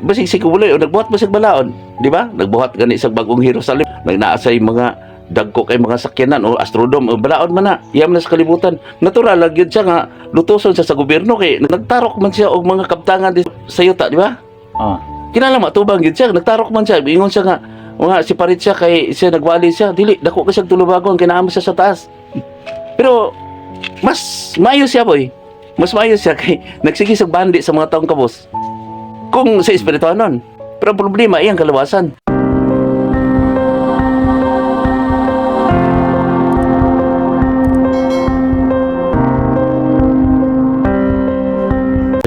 Basig si Kibuloy o nagbuhat basig balaod, di ba? Nagbuhat gani sa bagong Jerusalem, nagnaasay mga dagko kay mga sakyanan o astrodome o balaod man na iyam na sa kalibutan. Natural lang gyud siya nga lutoson siya sa gobyerno kay nagtarok man siya og mga kabtangan di sa yuta, di ba? Oh. Kinahanglan matubang gyud siya, nagtarok man siya, ingon siya nga mga si parit siya kay siya nagwali siya, dili dako kay siya tulubagon kay naa man siya sa taas. Pero mas maayo siya, boy. Mas maayo siya kay nagsige sa bandi sa mga taong kabos. Kung sa espirituanon. Pero ang problema iyang kalawasan.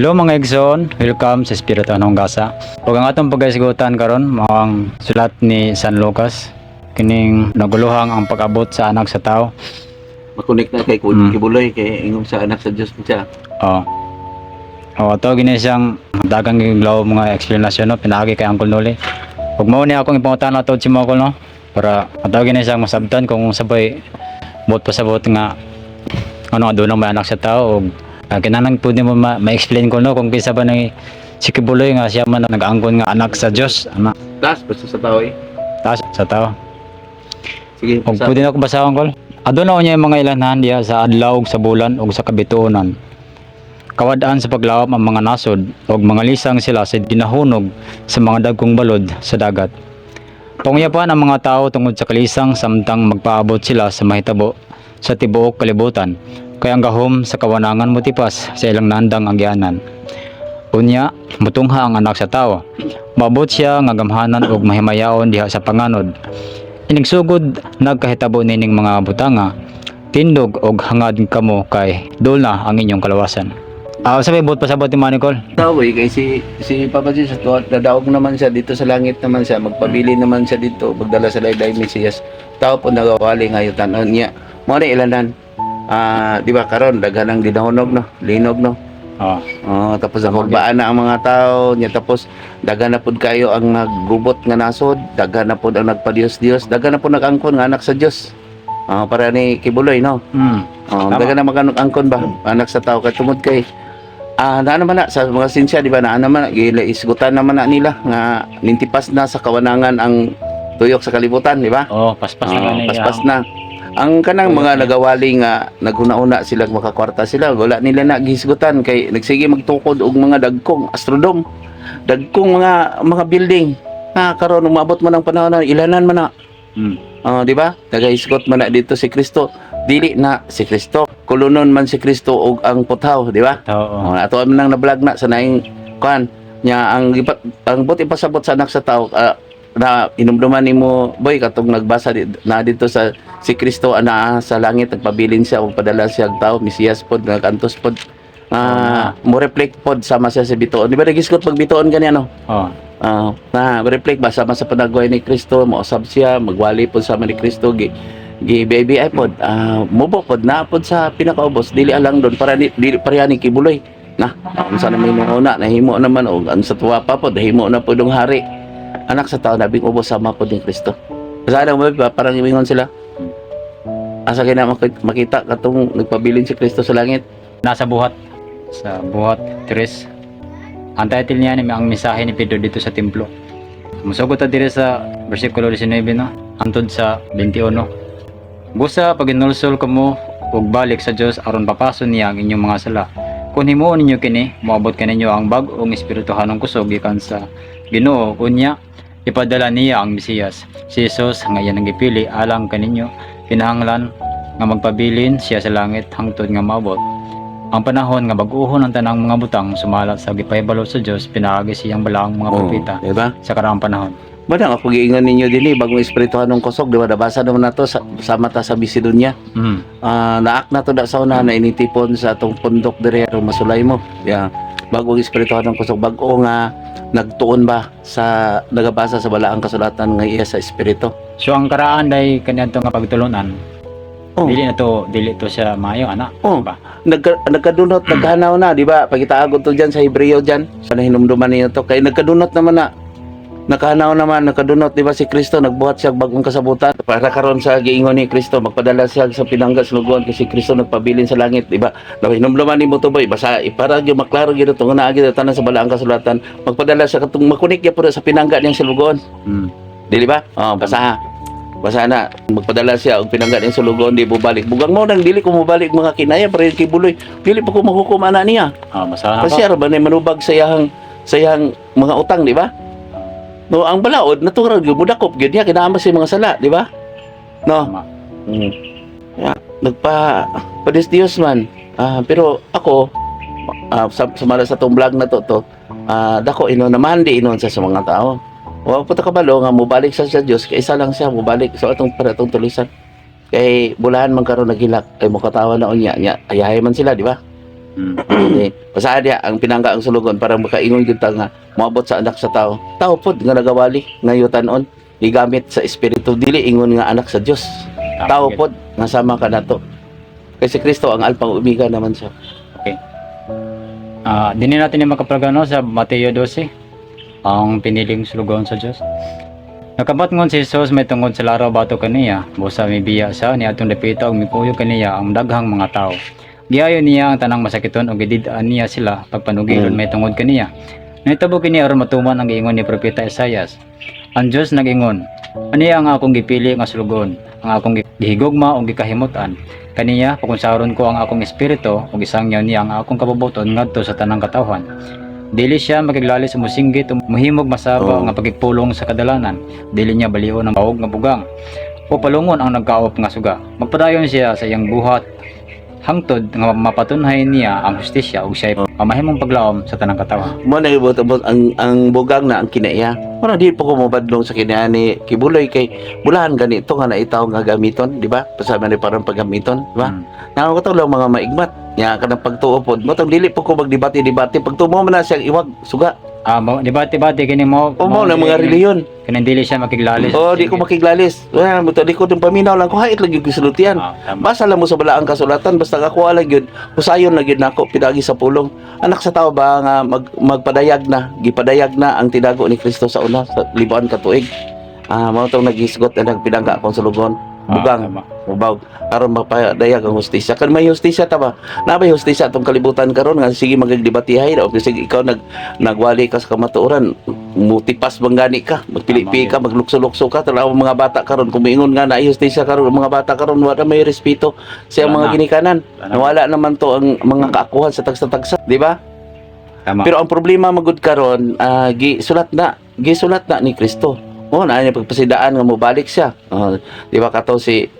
Hello mga igsoon, welcome sa Espirituhanong Gasa. Ug ang atong pagaisgutan karon mao ang sulat ni San Lucas kining naguluhang ang pag-abot sa anak sa tao. Makunik na kay Kibuloy kay ingong sa anak sa Dios siya. Oh. Oh, ato gini siyang dagang giglaw mga explanation no pinaagi kay Uncle Noli. Ug mao ni akong ipangutana tuod si Uncle no para ato gini siyang masabtan kung sabay buot pasabot nga ano aduna may anak sa tao ug kinahanglan pud nimo ma-explain ko no kung kinsa ba ni si Kibuloy nga siya man ang nag-angkon nga anak sa Dios ana Taas basta sa tao eh. taas sa tao. Sige, Ug pwede na ako basahon kol. Aduna niya yung mga ilanhan diha sa adlaw ug sa bulan ug sa kabituonan. Kawad-an sa paglawom ang mga nasod ug mga lisang sila sa dinahunog sa mga dagkong balod sa dagat. Pangyapan ang mga tao tungod sa kalisang samtang magpaabot sila sa mahitabo sa tibuok kalibutan. Kay ang gahom sa kawanangan motipas sa ilang nandang agyanan. Unya, mutungha ang anak sa tao. Maabot siya nga gamhanan ug mahimayaon diha sa panganod. Inigsugod nagkahitabo nining mga butanga, tindog og hangad kamo kay dol na ang inyong kalawasan. Ah, sabi buot pasabot ni Manicol. Tao eh, kay si si Papa Jesus dadaog naman siya dito sa langit naman siya, magpabili naman siya dito, magdala sa layday Mesiyas. Tao po nagawali ngayon tanon niya. Mo na ilanan. Ah, di ba karon daghan ang dinahunog no, linog no. Oh. Oh, tapos ang hurbaan na ang mga tao niya, tapos daghan na pud kayo ang naggubot nga nasod, daghan na pud ang nagpadiyos-diyos, daghan na pud nag-angkon nga anak sa Dios. Ah, para ni Kibuloy no. Oh, Tama. daghan na mag-angkon ba anak sa tao kay tungod kay naa naman na sa mga sinsya, di ba, naa naman na giisgutan naman na nila nga nintipas na sa kawanangan ang tuyok sa kalibutan, di ba? Oh, paspas na Oo, gani. paspas na. Ang kanang mga nagawali nga naghuna-una sila makakwarta sila, wala nila na gihisgutan kay nagsige magtukod og mga dagkong astrodome, dagkong mga building. Na karon umabot man ang panahon na ilanan man na. Ah, di ba? Nagahisgot man na dito si Kristo, dili na si Kristo. Kulunon man si Kristo og ang puthaw, di ba? Oo. Oh, ato man nang na-vlog na sa naing kuan nya ang buot ipasabot sa anak sa tao, na inumduman nimo boy katong nagbasa na dito sa si Kristo ana sa langit nagpabilin siya ug padala siya og tao Mesiyas pod nagkantos pod, mo reflect pod sama siya sa bituon, di ba? Nagisgot pag bituon gani ano. Oh. Na reflect ba sama sa panagway ni Kristo, mousab siya, magwali pod sama ni Kristo, gi gi baby ay pod, mubo pod na pod sa pinakaubos, dili alang doon para ni dili pareha ni Kibuloy. Na, unsa na may una, nahimo naman og ang sa tuwa pa pod, nahimo na pod og hari. Anak sa tao nabing ubos sama pod ni Kristo. Sa mo ba parang ingon sila? Asa kay na makita katong nagpabilin si Kristo sa langit? Nasa buhat sa buhat 3. Ang title niya ni ang mensahe ni Pedro dito sa templo. Musugot ta diri sa bersikulo 19 no hantod sa 21. Busa paginulsol kamo ug balik sa Dios aron papason niya ang inyong mga sala. Kung himuon ninyo kini, moabot kaninyo ang bag-ong espirituhanong kusog gikan sa Ginoo. Unya ipadala niya ang Mesiyas, si Jesus nga iyang gipili alang kaninyo. Kinahanglan nga magpabilin siya sa langit hangtod nga maabot ang panahon nga bag-uhon ang tanang mga butang sumala sa gipahibalo sa Dios pinaagi siyang balaang mga propeta di ba? sa karaang panahon. Manang ako giingon ninyo dinhi bagong espirituhanong kusog, di ba? Nabasa naman nato sa mata sa Bisidonya. Naak na to da sa una na initipon sa atong pundok dire aron masulay mo. Yeah. Bagong espirituhanong kusog, bag-o nga nagtuon ba sa nagabasa sa balaang kasulatan nga iya sa espiritu. So ang karaan day kaniadto nga pagtulunan. Oh. Dili to siya maayo ana. Oh. Ba? Nagkadunot, nagkahanaw na, di ba? Pagitaagod to dyan sa Hebreo dyan, sa nahinumduman niyo to, kay nagkadunot naman na. Nakahanaw naman, nakadunot, di ba, si Kristo, nagbuhat siya og bagong kasabutan. Para karon sa giingon ni Kristo, magpadala siya sa pinangga sa lugoan kasi Kristo nagpabilin sa langit, di ba? Hinumluman nimo to, boy, basta para gyud maklaro gyud to nga naa gyud tanan sa balaang kasulatan. Magpadala siya katong makunik gyud pud sa pinangga niyang sulugoon. Dili ba? Oh, basa ha. Basa na. Magpadala siya og pinangga niyang sulugoon, di bubalik. Bugang mo nang dili ko mobalik mga kinaya para yung Kibuloy. Dili pa ko mahukom ana niya. Ah, basa na Kasi ko. ara ba na manubag sa iyang mga utang, di ba? No, ang balaod natural gyud mudakop gyud niya kinahanglan sa mga sala, di ba? No. Tama. Yeah, nagpa padis Dios man. Pero ako sa sa tong vlog na to to, dako ino naman di inon sa mga tao. Wa po ta kabalo nga mobalik sa Dios kay isa lang siya mobalik sa atong para atong tulisan. Kay bulahan man karon naghilak kay mokatawa na unya nya ayahay man sila, di ba? Okay. Basta diya ang pinangga ang sulugon para makaingon gyud ta nga moabot sa anak sa tao. Tao pod nga nagawali ngayutanon gigamit sa espiritu, dili ingon nga anak sa Dios. Tama Tao gyud. pod nga sama ka nato. Kay si Kristo ang alpha ug omega naman siya. Dinin natin yung makapagano sa Mateo 12, ang piniling sulugoon sa Diyos. Nakabatngon si Jesus may tungod sa laraw bato kaniya, busa mibiya siya ni atong dapita ug mikuyog kaniya ang daghang mga tao. Giayo niya ang tanang masakiton ug gidid-an niya sila pagpanugilon may tungod kaniya. Nahitabo kini aron matuman ang giingon ni Propeta Isaias. Ang Dios nag-ingon, "Ani ang akong gipili nga sulugoon, ang akong gihigugma ug gikahimut-an. Kaniya pakunsaron ko ang akong espiritu ug isangyaw niya ang akong kabubuton ngadto sa tanang katawhan. Dili siya makiglalis o musinggit o muhimog masaba Oo. nga pagigpulong sa kadalanan. Dili niya balion ang bawog nga bugang o palungon ang nagkaop nga suga. Magpadayon siya sa iyang buhat hangtod nga mapatunhay niya ang hustisya ug siya mamahimong paglaom sa tanang katawhan." Mo na ibot ang bugang na ang kinaiya. Muna di po ko mobadlong sa kinaiya ni Kibuloy kay bulahan ganito nga naitaw nga gamiton, di ba? Pasama ni parang paggamiton, di ba? Nakakuto lang mga maigmat. Nya kanang pagtuo pod. Mo tong dili po ko magdebate-debate. Pagtuo mo man na siyang iwag suga. Debate-debate kini mo. O mo lang mga reliyon. Kanang dili siya makiglalis. O di ko makiglalis. Wala mo to di ko dong paminaw lang ko hait lang gyud gisultian. Tama. Basa lang mo sa balaang kasulatan basta ako lang gyud. Husayon lang gyud nako pidagi sa pulong. Anak sa tao ba nga magpadayag na, gipadayag na ang tinago ni Kristo sa una sa libuan ka tuig. Mao tong naghisgot na nagpinangga akong sulugon. Bugang. Tama. Mubaw aron mapadayag ang hustisya. Kan may hustisya ta ba? Na may hustisya atong kalibutan karon nga sige magagdebatihay o sige ikaw nagwali ka sa kamatuoran, mutipas bang gani ka, magpili-pili ka, maglukso-lukso ka. Tanaw ang mga bata karon kung miingon nga na hustisya karon ang mga bata karon wala may respeto sa iyang Wala mga na. ginikanan. Wala na. Nawala naman to ang mga kaakuhan sa tagsa-tagsa, di ba? Tama. Pero ang problema magud karon, gisulat na ni Kristo. Oh, naa niya pagpasidaan nga mobalik siya. Oh, di ba kato si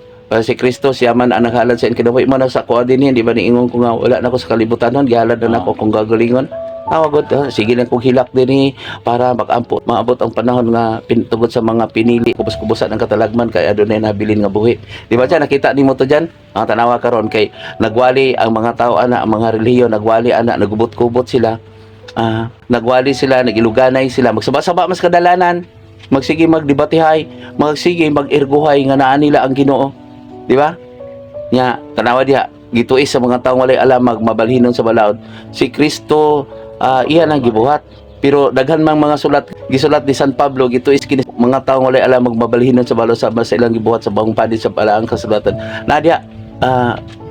Kristo siya man ang naghalad sa kinabuhi mo na sa kuha din, di ba niingon ko nga wala na ko sa kalibutan nun, gihalad na nako kung gagalingon. Tawag gud, sige lang kong hilak dinhi para magampo maabot ang panahon nga pintugot sa mga pinili kubos-kubosan ang katalagman kay adunay nabilin nga buhi. Di ba dyan nakita nimo to dyan? Ang tanawa karon kay nagwali ang mga tao ana, ang mga relihiyon nagwali ana, nagubot-kubot sila. Nagwali sila, nagiluganay sila, magsaba-saba mas kadalanan, magsige magdebatihay, magsige mag-erguhay nga naa nila ang Ginoo. Di ba? Nya, tanawa diha, gituis sa mga taong walay alam magmabalhinon sa balaod. Si Kristo iyan ang gibuhat. Pero daghan mang mga sulat gisulat ni San Pablo gituis kini mga taong walay alam magmabalhinon sa balaod sa sa ilang gibuhat sa bagong padi sa balaang kasulatan. Na diha,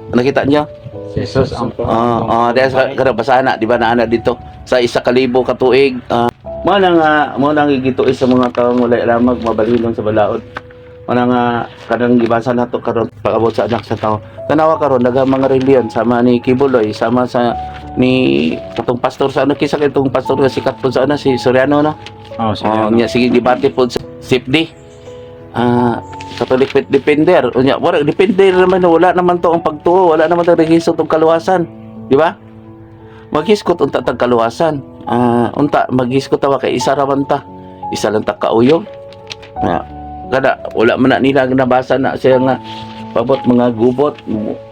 nakita niyo? Si Jesus ang Oo, oh, dahil sa kada basahan na, di ba naana dito sa 1,000 ka tuig. Mo na nga gituis sa mga taong walay alamag mabalhinon sa balaod. Mo na nga kanang gibasa nato karon pag-abot sa anak sa tao. Tanawa karon daghang mga reliyon sama ni Kibuloy, sama sa ni katong pastor sa ano kinsa kay itong pastor nga sikat po sa ano si Soriano, no? Oh, sige. Oh, nya sige debate po sa SIPD. Catholic Faith Defender. Unya, wala defender naman, wala naman to ang pagtuo, wala naman tong rehistro tong kaluwasan, di ba? Maghiskot unta tag kaluwasan. Unta maghiskot tawa kay isa ra man ta. Isa lang ta kauyog. Na kada wala man na nila nabasa na siya nga pabot mga gubot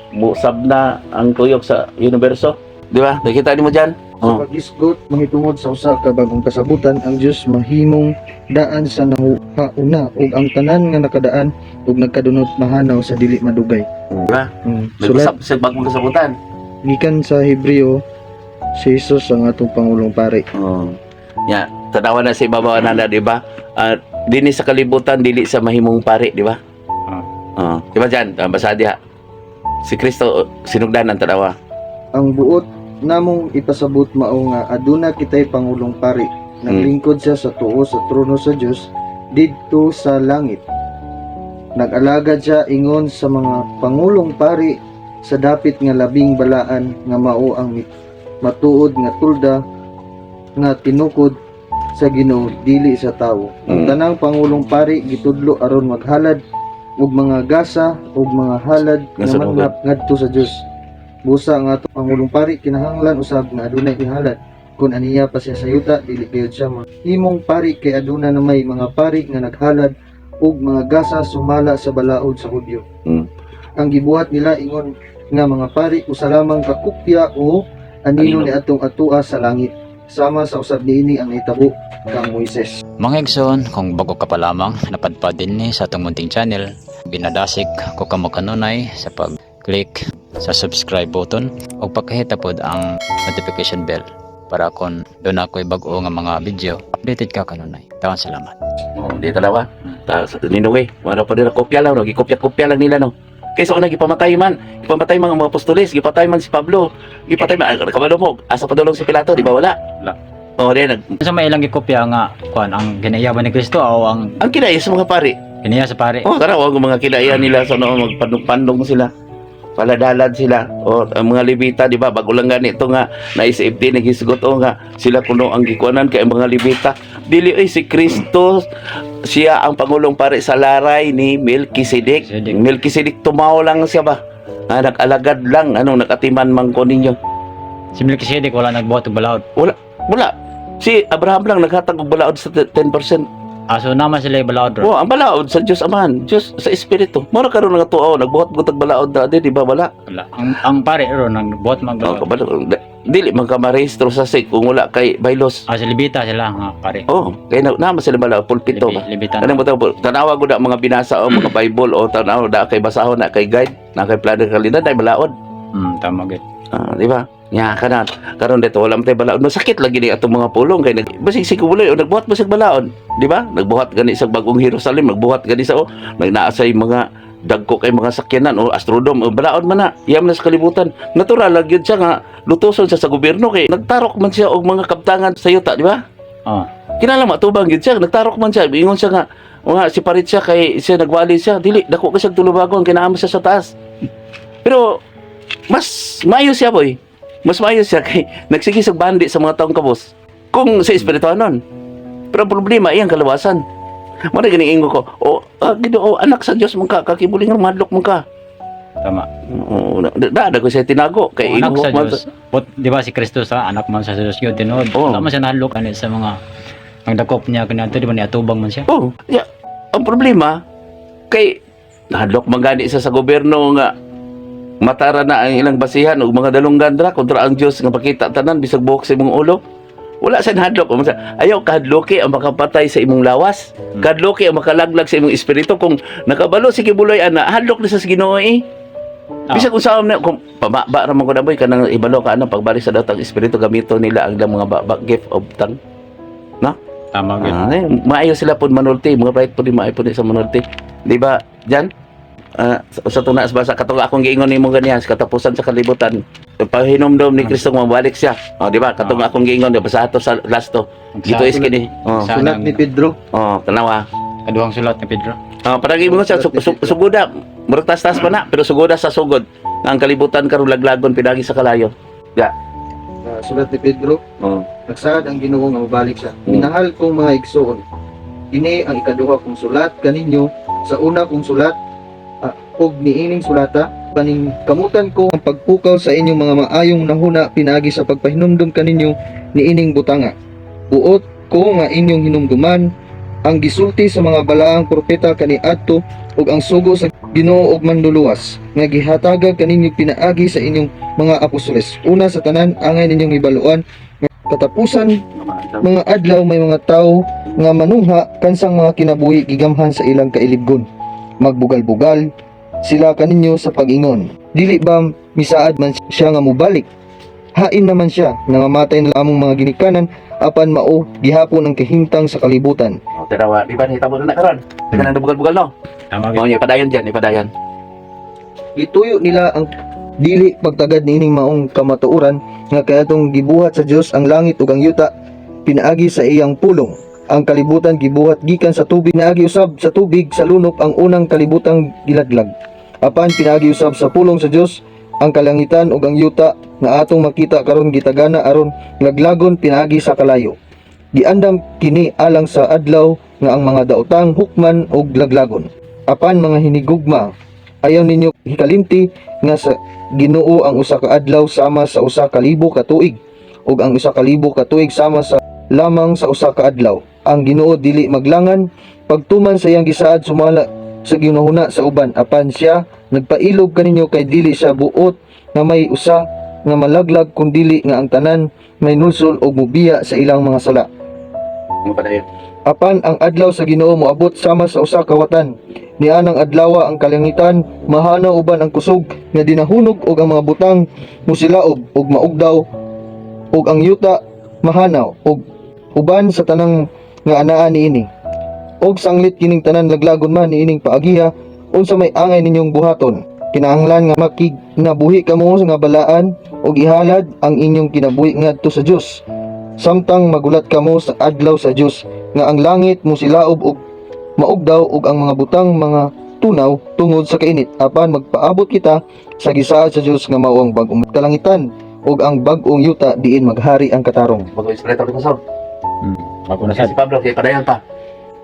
musab na ang tuyok sa universo. Di ba? Nakita nimo diyan? Sa paghisgot mahitungod sa usa ka bagong kasabutan, ang Dios mahimong daan sa nahauna ug ang tanan nga nakadaan ug nagkadunot mahanaw sa dili madugay. Di ba? Sulat Nag-usap sa bagong kasabutan. gikan sa Hebreo, si Jesus ang atong pangulong pari. Oh. Ya, Tanawa na sa ibabaw na, di ba? Ah, dinhi sa kalibutan dili sa mahimong pari, di ba? Ah. Oh, di ba dyan? Ah, basa diha. Si Kristo sinugdan ang tanawa. Ang buot namong ipasabot mao nga aduna kitay pangulong pari. Naglingkod siya sa tuo sa trono sa Dios didto sa langit. Nag-alagad siya ingon sa mga pangulong pari sa dapit nga labing balaan nga mao ang matuod nga tulda nga tinukod sa Ginoo, dili sa tawo. Ang tanang pangulong pari gitudlo aron maghalad og mga gasa ug mga halad Nga nga sa nugod. mangnap ngadto sa Dios. Busa nga ato pangulong pari kinahanglan usab nga adunay ihalad. Kun aniya pa siya sa yuta, dili gayud siya himong pari kay aduna na may mga pari nga naghalad og mga gasa sumala sa balaod sa Hudyo. Ang gibuhat nila ingon nga mga pari usa lamang ka kopya o anino Anino. ni atong atua sa langit, sama sa usab niini ang nahitabo kang Moises. Mga igsoon, kung bago ka pa lamang napadpad din ni sa atong munting channel, ginadasig ko kamo kanunay sa pag-click sa subscribe button o pakihita pod ang notification bell para kon doon ako'y bag-o nga mga video, updated ka kanunay. Tawan salamat. Oh, di tanawa. Ta Ninoway, wala pa nila, kopya lang no, gikopya-kopya lang nila no. Kaysa una gipamatay man, gipatay man ang mga apostoles, gipatay man si Pablo, gipatay man, ah, kabalo mo, asa padulong si Pilato, di ba wala? Wala. Oh, di nag Sa may ilang gikopya nga kuan, ang ginaiyaban ni Kristo o ang ang kinaya sa mga pari. ginaiya sa pare? Oh, tara, wag mga kinaya nila sa noon magpandong-pandong sila. Paladalad sila. O ang mga Levita, di ba? Bago lang ganito nga na SFD naghisgot o nga sila kuno ang gikuanan kay ang mga Levita. Dili oy, si Kristo siya ang pangulong pare sa laray ni Melchizedek. Melchizedek. Melchizedek tumaw lang siya ba? Ah, nag-alagad lang, anong nakatiman man ko ninyo. Si Melchizedek wala nagbuhat og balaod. Wala. Si Abraham lang naghatag og balaod sa 10%. Aso naman sila balaod ro. Oh, ang balaod sa Dios Amahan, Dios sa Espiritu. Mura karon nga tuo nagbuhat og balaod na di ba wala? Wala. Ang pare ro nagbuhat Oh, mag balaod. kabalo. Dili man ka marehistro sa SEC kung wala kay bylaws. Ah, sa Libita sila nga pare. Oh, kay na naman sila balaod pulpito ba. Libita. Kanang bitaw tanawa gud ang mga binasa o mga Bible o tanawa da kay basahon na kay guide na kay plano kalidad ay balaod. Tama gyud. Ah, di ba? Nya kana karon dito wala man tay balaod. Masakit lagi ni atong mga pulong kay nag basig si Kubuloy o nagbuhat basig balaod, di ba? Nagbuhat gani sa bagong Jerusalem, nagbuhat gani sa o nagnaa say mga dagko kay mga sakyanan o astrodome o balaod man na. Iyam na sa kalibutan. Natural lang gyud siya nga lutoson siya sa gobyerno kay nagtarok man siya og mga kabtangan sa yuta, di ba? Oh. Kinahanglan matubang gyud siya, nagtarok man siya, ingon siya nga o nga si parit siya kay siya nagwali siya, dili dako ka siya tulubagon kinaama siya sa taas. Pero mas maayo siya, boy. Mas maayo siya kay nagsige sa bandi sa mga taong kabos. Kung sa espirituanon. Pero ang problema iyang kalawasan. Mo na ganing ingo ko, o ah, Ginoo, anak sa Dios man ka, kakibuling madlok man ka. Tama. Oo, da, da, da ko siya tinago kay Kung anak ingo sa man. Diyos. But, di ba si Kristo sa anak man sa Diyos yun, tinuod. Oo. Wala man siya nahadlok ani sa mga nagdakop niya kaniadto, di ba niatubang man siya? Oh, yeah. Ang problema kay nahadlok man gani siya sa gobyerno nga matara na ang ilang basihan og mga dalunggan ra kontra ang Dios nga pakita tanan bisag buhok sa imong ulo. Wala sa nahadlok. Ayaw kahadloki ang makapatay sa imong lawas. Kahadloki ang makalaglag sa imong espiritu. Kung nakabalo si Kibuloy ana, hadlok na sa Ginoo eh. Ah. Bisag unsa man na kung pamaba ra man ko na boy kanang ibalo ka ana pagbalik sa datang espiritu gamito nila ang ilang mga ba, gift of tongue. Tama gyud. Ah, eh, maayo sila pod manulti, mga bright pod maayo pod sa manulti. Di ba, Jan? Ah, sa tuna sa basa katong akong giingon nimo ganihan sa katapusan sa kalibutan. Pahinumdom ni Kristo mabalik siya. Oh, di ba? Katong akong giingon di ba sa ato sa last to. Dito is kini. Oh, Sulat ni Pedro. oh, tanawa. Kaduhang sulat ni Pedro. Oh, parang ingon siya sugoda, murag tas-tas pa na, pero sugoda sa sugod. Nga ang kalibutan karon laglagon pinagi sa kalayo. Sulat ni Pedro. Oh. Nagsaad ang Ginoo nga mobalik siya. Minahal kong mga igsoon. Ini ang ikaduha kong sulat kaninyo. Sa una kong sulat og niining sulata paning kamutan ko ang pagpukaw sa inyong mga maayong nahuna pinaagi sa pagpahinumdum kaninyo niining butanga. Buot ko nga inyong hinumduman ang gisulti sa mga balaang propeta kaniadto ug ang sugo sa Ginoo og Manluluwas nga gihatagag kaninyo pinaagi sa inyong mga apostoles. Una sa tanan, angay ninyong hibaluan katapusan mga adlaw may mga tao nga manuha kansang mga kinabuhi gigamhan sa ilang kailibgon. Magbugal-bugal sila kaninyo sa pag-ingon. Dili ba misaad man siya nga mobalik? Hain naman siya, nangamatay na among mga ginikanan, apan mao gihapon ang kahimtang sa kalibutan. O, tanawa, di ba nahitabo na na karon? Di ka nang bugal-bugal, no? Tama. O, niya, padayon dyan, ipadayon. Gituyo nila ang dili pagtagad niining maong kamatuoran nga kayatong gibuhat sa Dios ang langit ug ang yuta pinaagi sa iyang pulong. Ang kalibutan gibuhat gikan sa tubig, naagi usab sa tubig sa lunop ang unang kalibutang gilaglag. Apan pinaagi usab sa pulong sa Dios ang kalangitan ug ang yuta nga atong makita karon gitagana aron laglagon pinaagi sa kalayo. Giandam kini alang sa adlaw nga ang mga daotang hukman ug laglagon. Apan mga hinigugma, ayaw ninyo hikalimti nga sa Ginoo ang usa ka adlaw sama sa 1,000 ka tuig ug ang 1,000 ka tuig sama sa lamang sa usa ka adlaw. Ang Ginoo dili maglangan pagtuman sa iyang gisaad sumala sa ginahuna sa uban, apan siya nagpailob kaninyo kay dili siya buot nga may usa nga malaglag kun dili nga ang tanan may nulsol og mubiya sa ilang mga sala. Mo padayon. Apan ang adlaw sa Ginoo moabot sama sa usa ka watan. Nianang adlawa ang kalangitan mahanaw uban ang kusog nga dinahunog og ang mga butang musilaob ug maugdaw ug ang yuta mahanaw ug uban sa tanang nga anaa niini. Og sanglit kining tanan laglagon man niining paagiha, unsa may angay ninyong buhaton? Kinahanglan nga makignabuhi kamo nga balaan ug ihalad ang inyong kinabuhi ngadto sa Dios. Samtang magulat kamo sa adlaw sa Dios nga ang langit musilaob og maugdaw ug ang mga butang mga tunaw tungod sa kainit, apan magpaabot kita sa gisaad sa Dios nga mao ang bag-ong kalangitan ug ang bag-ong yuta diin maghari ang katarong. Bago espiritu ni Pastor. Bago na sad. Si Pablo, kay padayon pa.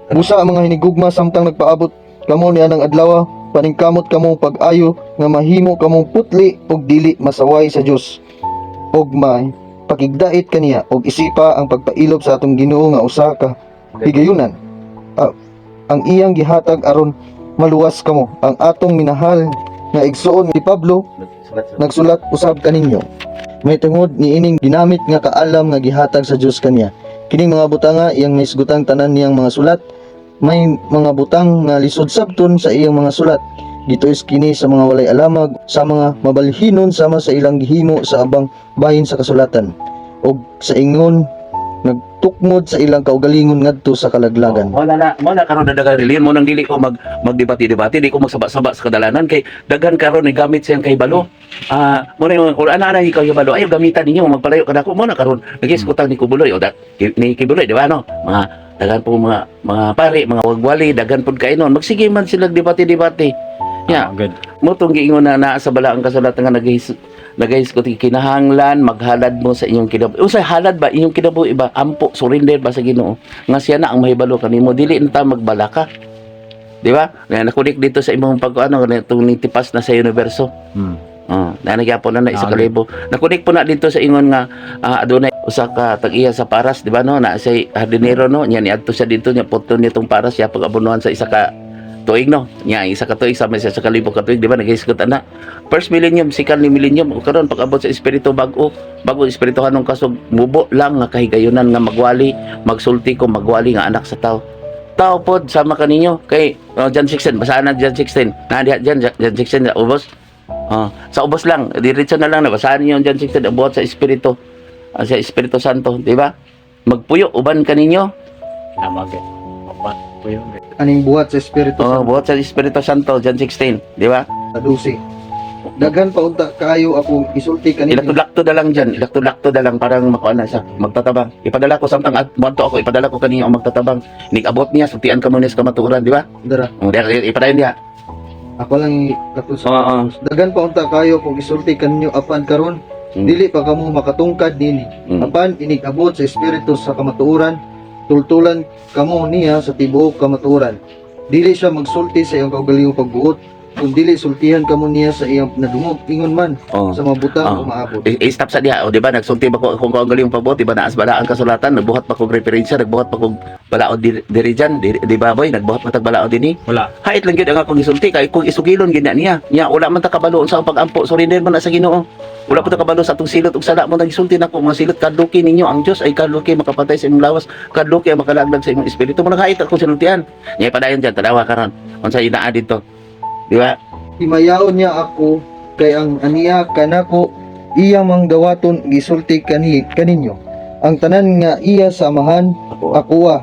Busa ang mga hinigugma, samtang nagpaabot kamo niya ng adlaw, paningkamot kamo pag-ayo nga mahimo kamong putli ug dili masaway sa Dios ug may pakigdait kaniya, ug isipa ang pagpailob sa atong Ginoo nga usa ka higayunan. Ah, ang iyang gihatag aron maluwas kamo. Ang atong minahal nga igsuon ni Pablo nagsulat usab kaninyo may tungod niining ginamit nga kaalam nga gihatag sa Dios kaniya. Kining mga butanga iyang naisgutang tanan niyang mga sulat. May mga butang nga lisod sabton sa iyang mga sulat. Gituis kini sa mga walay alamag, sa mga mabalhinon sama sa ilang gihimo sa abang bahin sa kasulatan ug sa ingon nagtukmod sa ilang kaugalingon ngadto sa kalaglagan. Wala na, mo na karon na daghang reliyon mo nang dili ko magdebate-debate, di ko magsaba-saba sa kadalanan kay daghan karon ni gamit siyang kahibalo. Ah, mo na yung or ana ana ikaw hibalo, ayo gamitan ninyo magpalayo kada ko mo na karon. Nagiskutan ni Kubuloy o da, ni Kibuloy, di ba no? Mga daghan po mga pare, mga wagwali, daghan pud kay noon. Magsige man sila debate-debate. Yeah. Good. Mo tong giingon na naa sa balaang kasulatan nga nagahis ko kinahanglan maghalad mo sa inyong kinabuhi. Unsay halad ba inyong kinabuhi ba? Ampo, surrender ba sa Ginoo? Nga siya na ang mahibalo kanimo, dili na ta magbalaka. Di ba? Na nakunik dito sa imong pag ano itong nitipas na sa universo. Oh, na nagyapon na na isa Ah, ka libo. Nakunik po na dito sa ingon nga adunay usa ka tag-iya sa paras, di ba no? Na say hardinero no, nya niadto siya dito nya putol niya tong paras siya pag-abonohan sa isa ka tuig no. Nya isa ka tuig sama sa 1,000 ka tuig, di ba? Naghisgot ana. First millennium, second millennium, o karon pag-abot sa espiritu bag-o, bago espirituhanong kasog mubo lang nga kahigayonan nga magwali, magsulti ko magwali nga anak sa tao. Tao pod sama kaninyo kay oh, John 16, basahan na John 16. Na diha John John 16 sa ubos. Oh, sa ubos lang, diretso na lang na basahan niyo ang John 16 ang buhat sa espiritu. Sa Espiritu Santo, di ba? Magpuyo uban kaninyo. Tama good. Mapat po yun. Aning buhat sa Espiritu Oh, Santo. buhat sa Espiritu Santo, John 16, di ba? 12. Daghan pa unta kaayo akong isulti kaninyo. Ilakto-lakto na lang dyan. Ilakto-lakto na lang parang makuha na siya. Magtatabang. Ipadala ko samtang at moadto ako, ipadala ko kaniya ang magtatabang. Nigabot niya, sultian ka mo niya sa kamatuoran, di ba? Dara, Oh, ipadayon diha. ako lang ilakto sa Oo. Daghan pa unta kayo kung isulti kaninyo, apan karon dili pa kamo makatungkad nini. Apan inig-abot sa espiritu sa kamatuoran, tultulan kamo niya sa tibuok kamatuoran. Dili siya magsulti sa iyang kaugalingong pagbuot, kun dili sultihan kamo niya sa iyang nadungog ingon man sa mga butang umaabot. I-stop sa diha. O, di ba? Nagsulti ba ko kung ang galing pabuot? Di ba? Naas bala ang kasulatan. Nagbuhat pa kog referensya. Nagbuhat pa kog balaod diri dyan. Di ba, boy? Nagbuhat pa tag balaod dinhi. Wala. Hait lang gyud ang akong gisulti kay kung isugilon gyud na niya. Nya wala man ta kabalo sa pag-ampo, surrender man na sa Ginoo. Wala po ta kabalo sa atong silot ug sala mo nang gisulti nako mga silot kadluki ninyo ang Dios ay kadluki makapatay sa imong lawas, kadluki ang makalaglag sa imong espiritu. Mo hait akong sinultian. Nya padayon diyan tanawa karon. Unsa inaa dito? Di ba? Himayaon niya ako kay ang aniya kanako Iya mang dawaton gisulti kani kaninyo. Ang tanan nga iya sa Amahan Ako. akoa.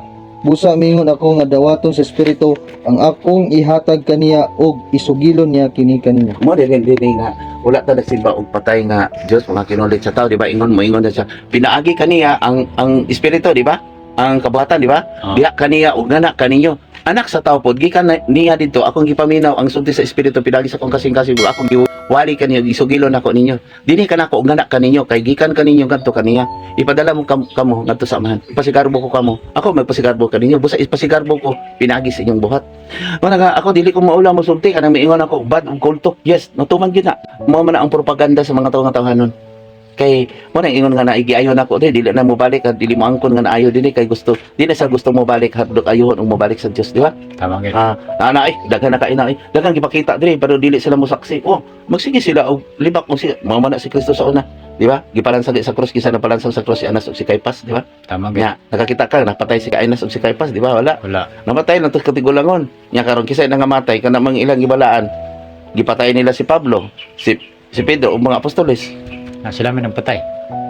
Busa mingon ako nga dawaton sa Espiritu ang akong ihatag kaniya og isugilon niya kini kaninyo. Mo dili dili nga wala ta nagsimba og patay nga Dios, mga kinulit sa tao, di ba? Ingon mo, ingon na siya, pinaagi kaniya ang espiritu, di ba? Ang kabuhatan, di ba? Diha kaniya og anak kaninyo, anak sa tao pod gikan niya didto. Akong gipaminaw ang sulti sa espiritu pinaagi sa akong kasing-kasing, akong giwali kaniyo, gisugilon nako ninyo dinhi kanako og anak kaninyo, kay gikan kaninyo ngadto kaniya. Ipadala mo kamo ngadto sa Amahan. Ipasigarbo ko kamo, ako magpasigarbo kaninyo, busa ipasigarbo ko pinaagi sa inyong buhat. Wala nga ako, dili ko maula mo sulti kanang miingon ako bad og kulto. Yes, natuman gyud na. Mao man na ang propaganda sa mga tawo nga tawhanon. Kay mo na ingon nga naigiayon ako di dili na mo balik at dili mo angkon nga naayo dinhi, kay gusto di na sa gusto mo balik, hadlok ayuhon og mobalik sa Dios, di ba? Tama gyud. Ah, na ay daghan na kaina, ay daghan gipakita diri pero dili sila mosaksi. Oh, magsige sila og libak kung si mao man na si Kristo sa una, di ba? Gipalansag sa krus, kinsa napalansag sa krus? Si Anas ug si Caiphas, di ba? Tama gyud. Nya, nakakita ka napatay si Anas ug si Caiphas, di ba? Wala. Wala. Namatay lang to katigulangon. Nya karon kisay nangamatay kana mang ilang gibalaan. Gipatay nila si Pablo, si si Pedro ug mga apostoles. Na sila man nagpatay.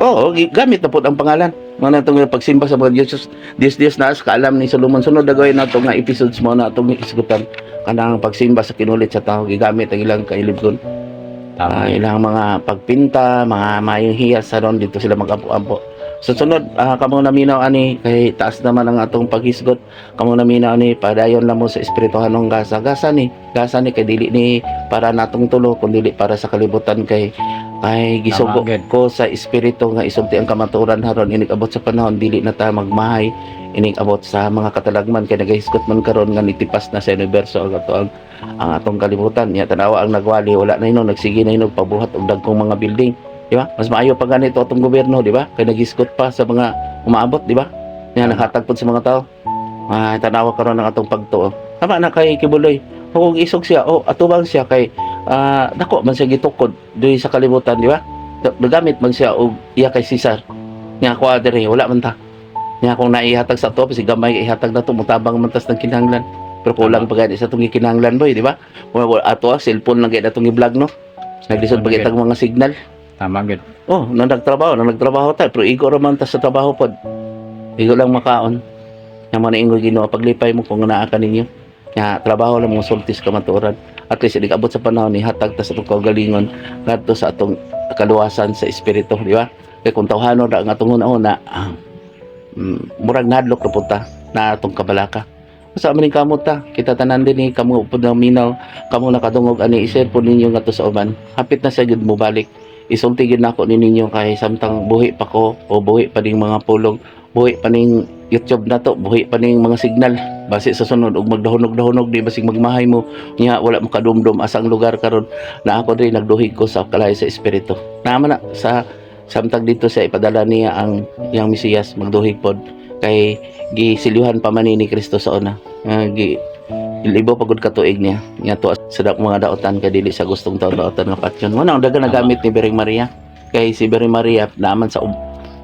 Oo, gamit na po ang pangalan. Mga natong pagsimba sa mga Diyos, Diyos, Diyos na kaalam ni Solomon. Sunod na gawin nato nga episodes mo na atong isgutan kanang pagsimba sa kinulit sa tao, gigamit ang ilang kailibgon. Tama gyud. Ilang mga pagpinta, mga mayong hiyas sa ron dito sila magampo-ampo. Sa sunod, kamo naminaw ani kay taas naman ang atong paghisgot. Kamo naminaw ani, padayon lang mo sa espirituhanong gasa. Gasa ni, gasa ni kay dili ni para natong tulo kun dili para sa kalibutan, kay ay gisugo Tama, gid. ko sa espiritu nga isulti ang kamatuoran haron inig abot sa panahon dili na ta magmahay, inig abot sa mga katalagman, kay nagahisgot man karon nga nitipas na sa universo ang ato ang atong kalibutan. Nya tanawa ang nagwali, wala na hinog, nagsige na hinog pabuhat og dagkong mga building, di ba? Mas maayo pa ganito atong gobyerno, di ba? Kay naghisgot pa sa mga umaabot, di ba? Nya naghatag pod sa mga tao. Ah, tanawa karon ang atong pagtuo. Tama na kay Kibuloy. Kung isog siya o atubang siya kay dako man siya gitukod diri sa kalibutan, di ba? Nagamit man siya og iya kay Cesar. Nya ako diri wala man ta. Nya kung naihatag sa ato, si gamay ihatag na to, mutabang man tas ng kinahanglan. Pero kulang pa gani sa atong gikinahanglan, boy, di ba? Wala ato cellphone lang gid atong i-vlog, no. Naglisod pa gid tag mga signal. Tama gyud. Oh, nang nagtrabaho ta, pero igo ra man ta sa trabaho pod. Igo lang makaon. Nya mo na ingon Ginoo, paglipay mo kung naa ka ninyo. Nya trabaho lang mga sultis kamatuoran. At least inig abot sa panahon ni hatag ta sa atong kaugalingon ngadto sa atong kaluwasan sa espiritu, di ba? Kay kung tawhanon ra ang atong una-una, murag nahadlok na pud ta na atong kabalaka. Sa amin kamo ta, kita tanan din ni kamo pud na minaw, kamo nakadungog ani, i-share po ninyo ngadto sa uban. Hapit na siya gud mobalik, isulti gyud nako ni ninyo kay samtang buhi pa ko o buhi pa ning mga pulong, buhi pa ning YouTube na to, buhi pa ning mga signal. Basi sa sunod og magdahunog-dahunog di basig magmahay mo nya wala mo kadumdum asang lugar karon na ako diri nagduhig ko sa kalahi sa espiritu. Naman na sa samtang dito siya ipadala niya ang iyang Mesiyas, magduhig pod kay gisilyuhan pa man ni Kristo sa una. Nga gi libo pagod katuig niya nga to sa mga daotan, kay dili sa gustong taon daotan nga patyon. Mo na ang dagan nagamit ni Bering Maria, kay si Bering Maria naaman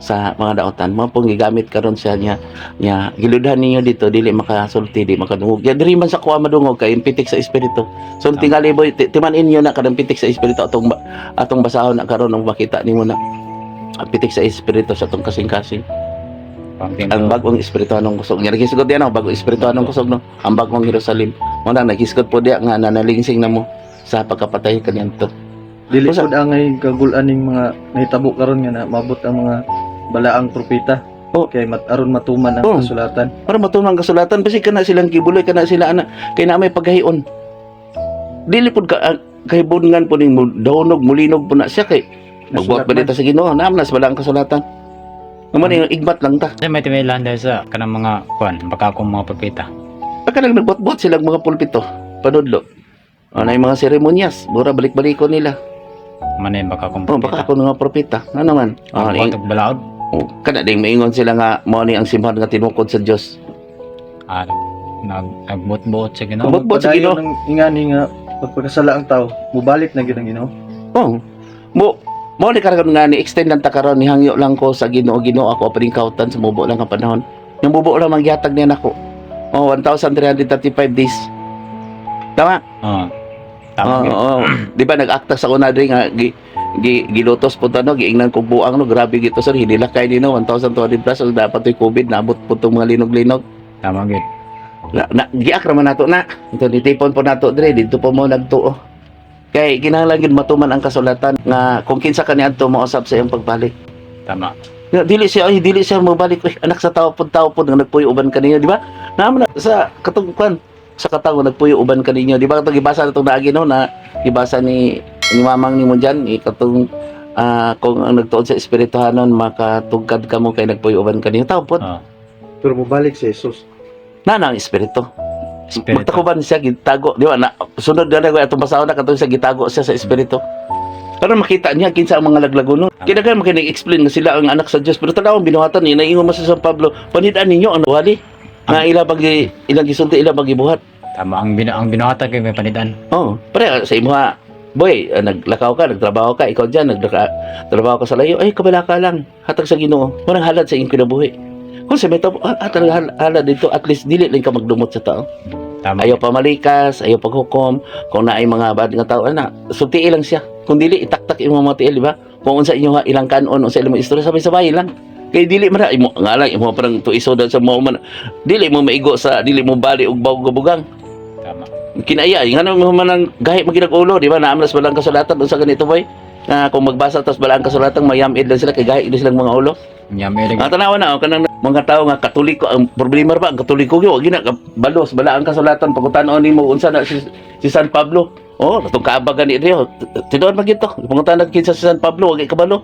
sa mga daotan mo pong gigamit karon siya niya. Nya giludhan ninyo dito, dili makasulti, di makadungog ya diri man sa kuha madungog kay pitik sa espiritu. So tingali, boy, timan inyo na kanang pitik sa espiritu atong basahon na karon ang makita nimo na ang pitik sa espiritu sa atong kasing-kasing. Pangting Ang bagong espirituhanong kusog. Nga naghisgot diyan ang bagong espirituhanong kusog, no. Ang bagong Jerusalem. Mo na naghisgot po diya nga nanalingsing na mo sa pagkapatay kaniadto. Dili Usa- pud angay kagulan ning mga nahitabo karon nga na mabot ang mga balaang propeta. Oh. Kay mat aron matuman ang Oh. kasulatan. Para matuman ang kasulatan basi kana silang Kibuloy, kana sila ana kay na may paghahion. Dili pud ka kahibungan po ning dawnog mulinog po na siya kay magbuhat Nasulat ba dito sa Ginoo naam na sa balaang kasulatan. Amo ni igmat lang ta. Kasi may timaylan dahil sa kanang mga kuan, baka akong mga propeta. Pagka nang nagbuhat-buhat silang mga pulpito, panudlo. Ano yung mga seremonyas, mura balik-balikon nila. Manay baka akong Oh, baka ako nga propeta. Ano naman? Ah, Ang og balaod. oh, kana ding maingon sila nga mao ni ang simbahan nga tinukod sa Dios. Ah, nagbuot-buot sa Ginoo. Buot-buot sa Padayon Ginoo. ng ingani nga pagpakasala ang tao, mubalik na gyud ang Ginoo. Oh. Mo mo ni karon nga ni extend lang ta karon, ni hangyo lang ko sa Ginoo, Ginoo, ako pa rin kautan sa mubo lang ang panahon. Yung mubo lang ang gihatag niya nako. Oh, 1,335 days. Tama? Oo. Tama Oo, gyud. oo. Di ba nag-akta sa una diri nga Gilutos po ta, no, giingnan kog buang, no, grabe gito, sir, hinilakay ni, no, 1,200 plus ug dapat to'y COVID naabot po tong mga linog-linog. Tama gid. Na giak ra man nato na. Ito nitipon po nato dire dito po mo nagtuo. Kay kinahanglan gyud matuman ang kasulatan nga kung kinsa kaniadto mausab sa iyang pagbalik. Tama. Nga, dili siya, ay dili siya mobalik, uy, anak sa tao pod nga nagpuyo uban kaniyo, di ba? Naman na sa katong kwan sa katawo nagpuyo uban kaninyo, di ba? Katong gibasa na itong naagi, no, na gibasa ni mamang nimo diyan, eh, katong kung ang nagtuod sa espirituhanon makatugkad kamo kay nagpuyo uban kaninyo, tao pod. Ah, Pero mobalik si Jesus. Na ang espiritu. Espiritu. Magtakuban siya gitago, di ba? Na sunod na ko atong basahon na katong siya gitago siya sa espiritu. Para makita niya kinsa ang mga laglagonon. Kaya kaya makinig-explain nga sila ang anak sa Dios, pero tanawang binuhatan ni naingon man sa San Pablo, panid-an ninyo ang wali nga ila pag ilang gisulti, ila pag gibuhat. Tama ang binuhatan kay may panidan. Oh, pare sa imuha, boy, naglakaw ka, nagtrabaho ka, ikaw diyan nagtrabaho ka sa layo, ay kabala ka lang, hatag sa Ginoo. Walang halad sa iyong kinabuhi. Kung sa meta, talaga halad dito, at least dili lang ka magdumot sa tao. Tama. Ayaw pamalikas, ayaw paghukom, kung naay mga bad nga tao, ana, sultii lang siya. Kung dili itaktak imong mga tiil, di ba? Kung unsa inyo ha, ilang kanon, unsa ilang istorya, sabay-sabay lang. Kay dili man na, imo nga lang imo parang tuiso sa mo man. Dili mo maigo sa dili mo bali og bawog bugang. Tama. Kinaya, ngano mo man ang gahi maginag ulo, di ba? Naamlas balang kasulatan unsa ganito, boy? Na kung magbasa tas balang kasulatan mayamid lang sila kay gahi din silang mga ulo. Nyame lagi. Ang tanawa na, oh, kanang mga tao nga Katoliko, ang problema ba ang Katoliko gyud, wag gina balos bala ang kasulatan pagkutan-on nimo unsa na si San Pablo. Oh, atong kaabag gani diri. Tinuod man gito. Pangutan kinsa si San Pablo, wag kabalo.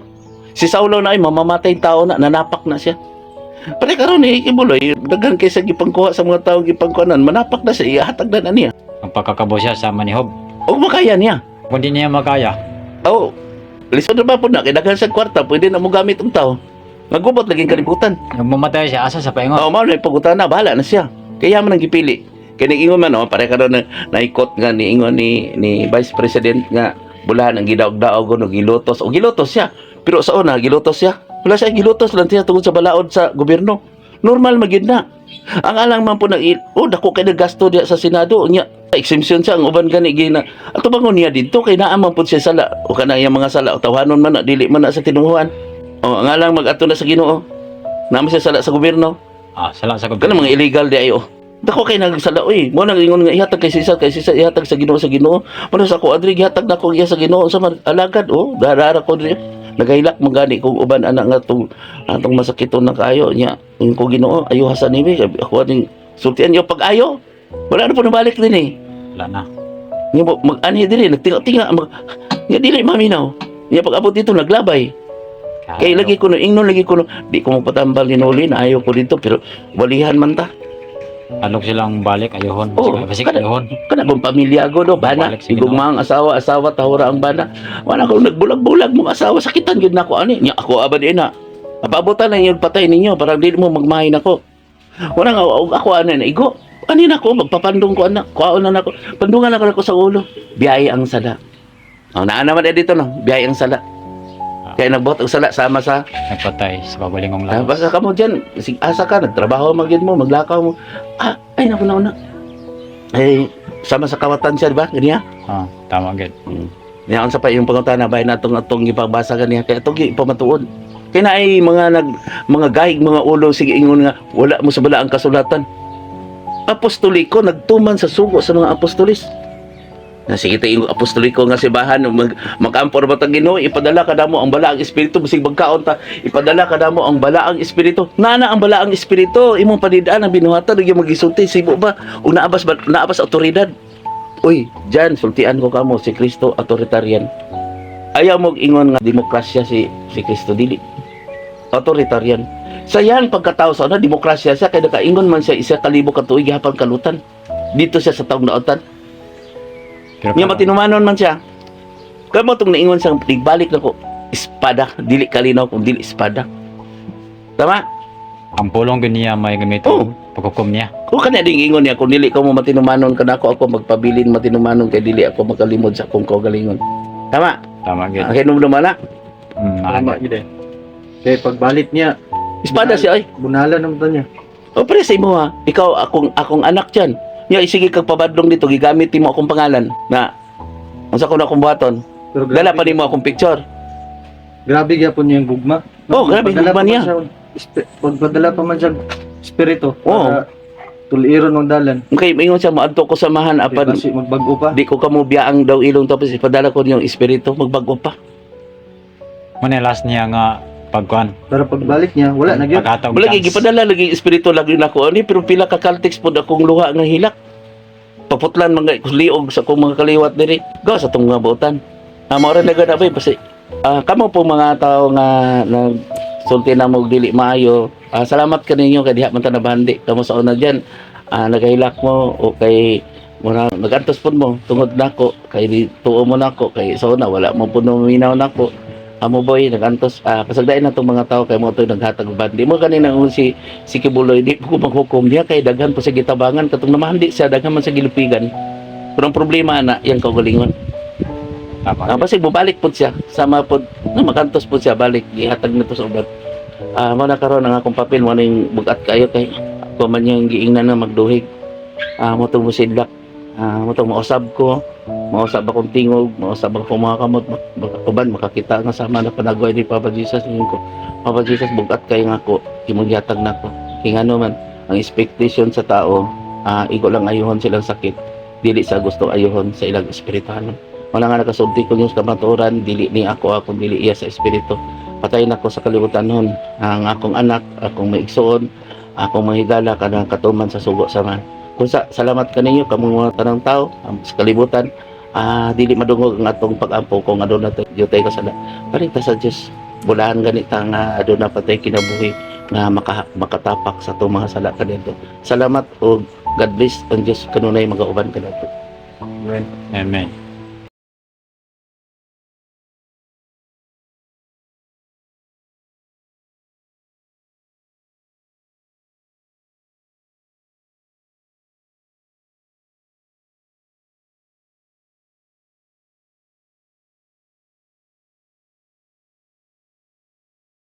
Si Saulo na ay mamamatay tao na, nanapak na siya. Pare karon ni Kibuloy, daghan kay sa gipangkuha sa mga tao gipangkuhanan, manapak na siya, ihatag na niya. Ang pagkakabo siya sama ni Hob. Og makaya niya. Kung di niya makaya, Oh, lisod na ba po na kay daghan sa kwarta, pwede na mo gamit ang tao. Magubot lagi ang kalibutan. yung mamatay siya asa sa paingon. Oo, mao na pagutan na, bahala na siya. Kaya man ang gipili. Kaya niingon man, oh, pare ka na naikot nga niingon ni Vice President nga bulahan ang gidaog-daog no gilutos. O gilutos siya. Pero sa una gilutos siya. Wala siya, gilutos lang siya tungod sa balaod sa gobyerno. Normal magyud na. Ang alang man po nag oh dako kay naggasto diya sa Senado nya exemption siya ang uban gani gina. Ato bangon niya didto kay naa man pud siya sala o kana iyang mga sala o tawhanon man na dili man na sa tinuhuan. O ang alang mag-ato na sa Ginoo. Naa man siya sala sa gobyerno. Ah, sala sa Kana mga illegal di ayo. Dako kay nagsala oy. Mo nang ingon nga ihatag kay Cesar, ihatag sa Ginoo sa Ginoo. Mo sa ako adri gihatag nako iya sa Ginoo sa man alagad oh. Darara ko diri. Nagahilak man gani kung uban anak nga tong atong masakiton na kaayo nya. Ingon ko Ginoo ayo hasan ni ako aning sultian yo pag ayo. Wala na po nabalik din eh. Wala na. Nya mo mag-anhi diri nagtinga-tinga mag nya dili maminaw. Nya pag abot dito naglabay. Kay lagi ko no ingnon lagi ko no di ko magpatambal ni Noli na ayaw ko dito pero walihan man ta. Alok silang balik ayohon. Oo, Basig ayohon. Kana kung pamilya ko do bana Balik sa Ginoo. igugma ang asawa, asawa tahura ang bana, wala ko nagbulag-bulag mong asawa, sakitan gyud nako ani nya ako abad ina apabutan na inyong patay ninyo para dili mo magmahin ako, wala nga og ako ani na igo ani nako magpapandong ko anak kuhaon na nako pandungan na ko sa ulo, biyahe ang sala. Oh, naa naman eh dito no, biyahe ang sala kaya nagbuhat og sala sama sa Nagpatay sa kagalingong Ah, lawas. basta ka mo dyan, sig asa ka, nagtrabaho man gyud mo, maglakaw mo. Ah, ay naku na una. Ay, sama sa kawatan siya, di ba? Ganiya. Ah, tama gid. Niya sa pa yung pangutana bay natong atong gipabasa ganiya kay atong gipamatuod. Kay na ay mga nag mga gahig mga ulo sige ingon nga wala mo sa bala ang kasulatan. Apostoliko nagtuman sa sugo sa mga apostolis. Na sige tayo yung apostoliko nga sibahan mag-ampor ba tang Ginoo ipadala kadamo ang balaang espiritu bisig magkaon ta ipadala kadamo ang balaang espiritu nana ang balaang espiritu imong panidaan ang binuhatan ug magisulti sibo ba ug naabas ba naabas awtoridad. Uy, diyan sultian ko kamo si Kristo authoritarian. Ayaw mo ingon nga demokrasya si si Kristo, dili authoritarian. Sa yan pagkatao sa una demokrasya siya kay nakaingon man siya 1,000 ka tuig gihapon kalutan. Dito siya sa taong daotan. Pero Nga matinumanon man siya. Kamo tong naingon siyang nagbalik na ko espada, dili kalinaw kung dili espada. Tama? Ang pulong gyud niya may gamiton Oo. paghukom niya. Kung kanya ding ingon niya kung dili ka mo matinumanon kanako ako magpabilin matinumanon kay dili ako makalimod sa akong kaugalingon. Tama? Tama gid. Ang hinumdum na. Tama Tama. gid eh. Kay pagbalik niya, Espada siya ay. bunalan naman ta niya. O pre sa imo ha, ikaw akong anak diyan. Nya sige kag pabadlong dito gigamit nimo akong pangalan na unsa ko na akong buhaton. Pero Dala pa nimo akong picture. Grabe gyapon niya yung gugma. Oh, grabe Pagdala gugma pa man niya. siya, pagpadala pa man siya espiritu Oo. para tuliron ng dalan. Okay, maingon siya moadto ko sa Amahan apan Kasi magbago pa. di ko kamo biyaang daw ilong, tapos ipadala ko niyong espiritu, magbago pa. Muna last niya nga pagkuan. Pero pagbalik niya, wala na gyud. Paghatag Wala chance. gipadala lagi espiritu lagi nako ani, pero pila ka Caltex pod akong luha nga hilak. Paputlan mga liog sa akong mga kaliwat diri. Go sa tong mga buotan. Mao ra na gud na bay basta kamo po mga tao nga nagsulti na mo dili maayo. Salamat kaninyo kay diha man ta nabandi. Kamo sa una diyan nagahilak mo o kay mura nagantos pod mo tungod nako kay di tuo mo nako kay sa una wala mo pud minaw nako. Amo boy nagantos, kasagdain na tong mga tao kay mo to'y naghatag bandi mo kanina ang si Kibuloy. Di ko maghukom niya kay daghan pa sa gitabangan katong namahandi siya, daghan man sa gilupigan, pero ang problema na iyang kaugalingon. Tama. Basig mobalik pod siya, sama pod no makantos pod siya balik gihatag nito sa uban. Mo na karon ang akong papel mo ning bugat kayo kay ako man yung giingnan na magduhig. Mo tong musidlak. Mo tong mausab ko, mausab akong tingog, mausab akong mga kamot, uban makakita nga sama na panagway ni Papa Jesus. Ingon ko, "Papa Jesus, bugat kayo nga ako, imong gihatag nako." Kay ngano man ang expectation sa tao, igo lang ayuhon silang sakit, dili sa gusto ayuhon sa ilang espirituhanon. Wala nga nakasulti ko yung kamatuoran, dili ni ako akong dili iya sa espiritu. Patay na ko sa kalibutan nun. Ang akong anak, akong maigsoon, akong mahigala kanang katuman sa sugo sa man. Kung sa, salamat kaninyo kamong mga tanang tao ang sa kalibutan, dili madungog ang atong pag-ampo kung aduna tayo jutay kasala. Balik ta sa Dios. Bulahan ganita nga aduna pa tay kinabuhi nga makatapak sa atong mga sala kaniadto. Salamat og God bless, ang Dios kanunay magauban kaniadto. Amen. Amen.